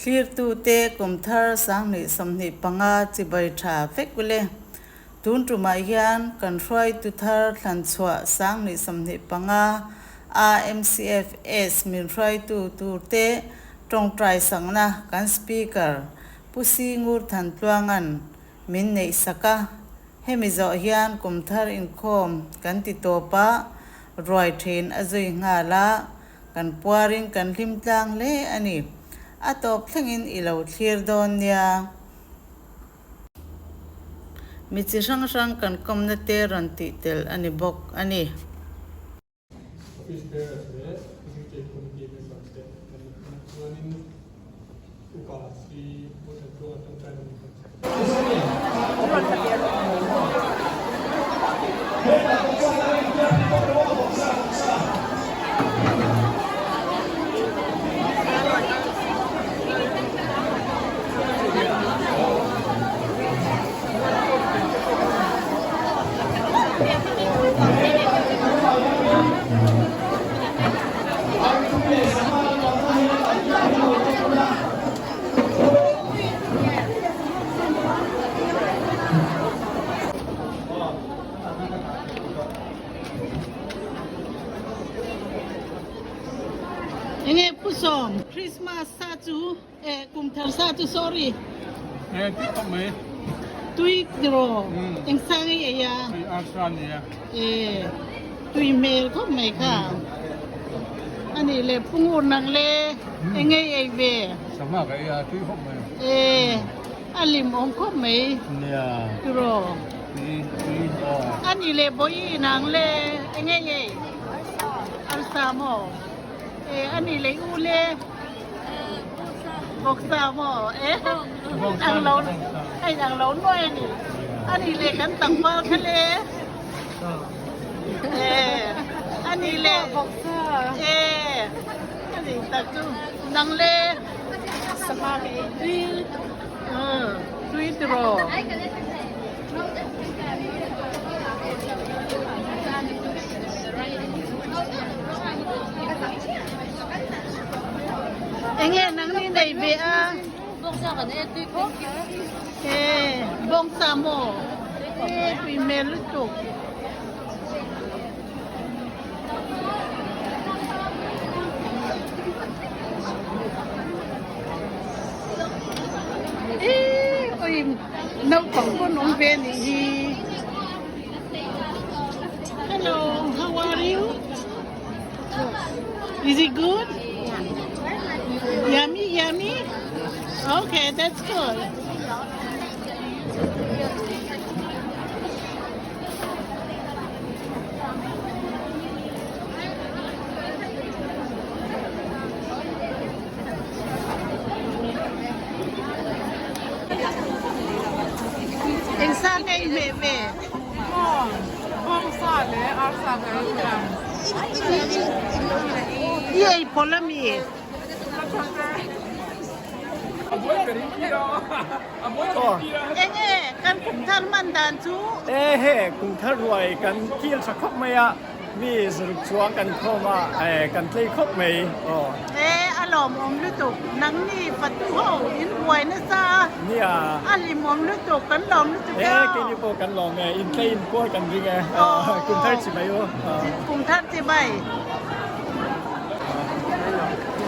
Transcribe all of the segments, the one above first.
Thlirtute kum thar 2025 chibai tha vek ule. Tun tumah hian kan hruaitu thar thlanchhuah 2025 AMCFS min hruaitu turte tawngtai sakna kan Speaker Pu Singur Thantluanga'n min neih sak a. Hemi zawh hian kum thar inkhawm kan ti tawp a, ruai thin a zui nghal a, kan puarin kan hlim tlang hle a ni. A tawp thlengin i lo thlir dawn nia. Mi chi hrang hrang kan kawmna te rawn tih tel a ni bawk a ni. Office bearers leh Executive Committee members te kan ni thung a, chuanin Upa Sri Pu Thanchunga tawngtai na ni bawk. Enge Pu Sawm, Christmas sa chu Eh kum thar sa chu sorry. Eh tui khawp mai. Tui tiraw eng sang ei ei a. Tui arsa a nia. Eh tui hmel khawp mai kha. Ani le pungur nang le eng ei ei ve. Sangha ka ei a tui khawp mai. Eh a lim awm khawp mai. Nia. Tiraw. Tui tui aw. Ani le bawi nang le eng ei ei. Arsa maw. Eh ani le u le. Vawksa maw eh ang lo hei ang lo nuai a ni a ni leh kan tlangval kha le eh a ni leh eh a ni tak chu nang le tui tui tiraw. Enge nang ni nei ve a? Bawngsa kan e tui khawp. E bawngsa maw? E tui hmel lutuk. E oi naupang pawn awm ve anih hi. Hello, how are you? Is it good? Yummy, yummy? Okay, that's good. Eng sa nge i hmeh ve? Bawngsa leh arsa ka ei hian. I ei pawlh a mi? Enge kan kum thar hman dan chu? E he, kum thar ruai kan kil tha khawp mai a. Mi zuruk chuang kan khawm a, kan tlei khawp mai aw. E, a lawmawm lutuk. Nangni fatu ho in buai nasa a. Nia. A hlimawm lutuk, kan lawm lutuk e aw. E, keini pawh kan lawm e, in tlei in puar kan ring e. Kum thar chi mai u. Kum thar chi mai.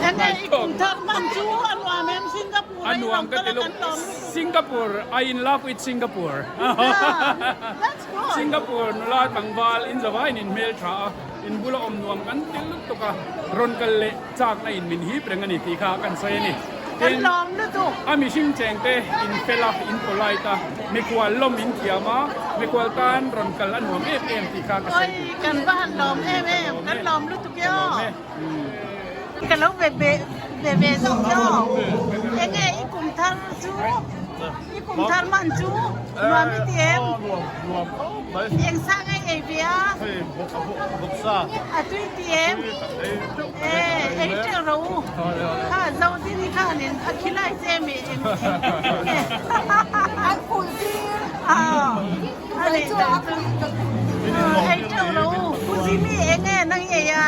Enge i kum thar hman chu a nuam em Singapore A nuam ka ti lutuk. Singapore, I in love with Singapore. Yeah, that's good. Singapore nula tlangval in zavaiin in hmel tha a, in bula awm nuam kan til lutuk a, rawn kal leh chakna in min hip reng a ni tih kha kan sawi a ni. Kan lawm lutuk. A mihring cheng te in fel a, in polite a, mikhual lawm in thiam a, mikhual tan rawn kal a nuam em em tih kha ka sawi duh. Oi, kan va han lawm em em, kan lawm lutuk e aw. Ka lo ve ve ve ve zawk e aw. Enge i kum thar chu? I kum thar man chu nuam i ti em? Eng sa nge ei ve a? A tui ti em? E, ei teuh ro u. Kha zo din hi khanin a khilai che mi eng nge? An kulh tir. A nei tak chu. Ei teuh ro u. Pu Jimmy eng nge nang i ei a?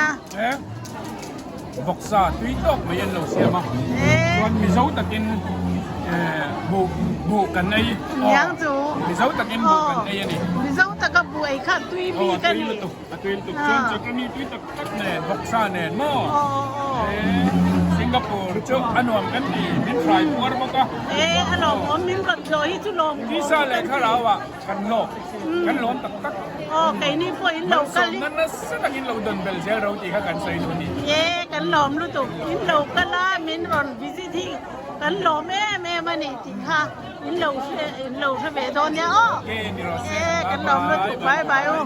Vawksa tui tawk mai an lo siam a. E. Chuan Mizo takin buh buh kan ei. Niang chu. Mizo takin buh kan ei a ni. Mizo taka buh ei kha tui bik a ni. A tui lutuk, a tui lutuk. Chuan chutami tui tak tak nen, vawksa nen maw? Singapore chu a nuam kan ti, min hrai puar bawk a. E, a lawmawm min rawn tlawh hi chu lawm. Tisa leh thlarau ah kan lawk, kan lawm tak tak. Aw, keini pawh in lo kal hi. Malsawmna nasa takin lo dawn bel zel ro tih kha kan sawi duh a ni. E, kan lawm lutuk. In lo kal a, min rawn visit hi kan lawm em em a ni tih kha in lo hre, in lo hre ve dawn nia aw. E, ni rawh se. E, kan lawm lutuk. Bye bye aw.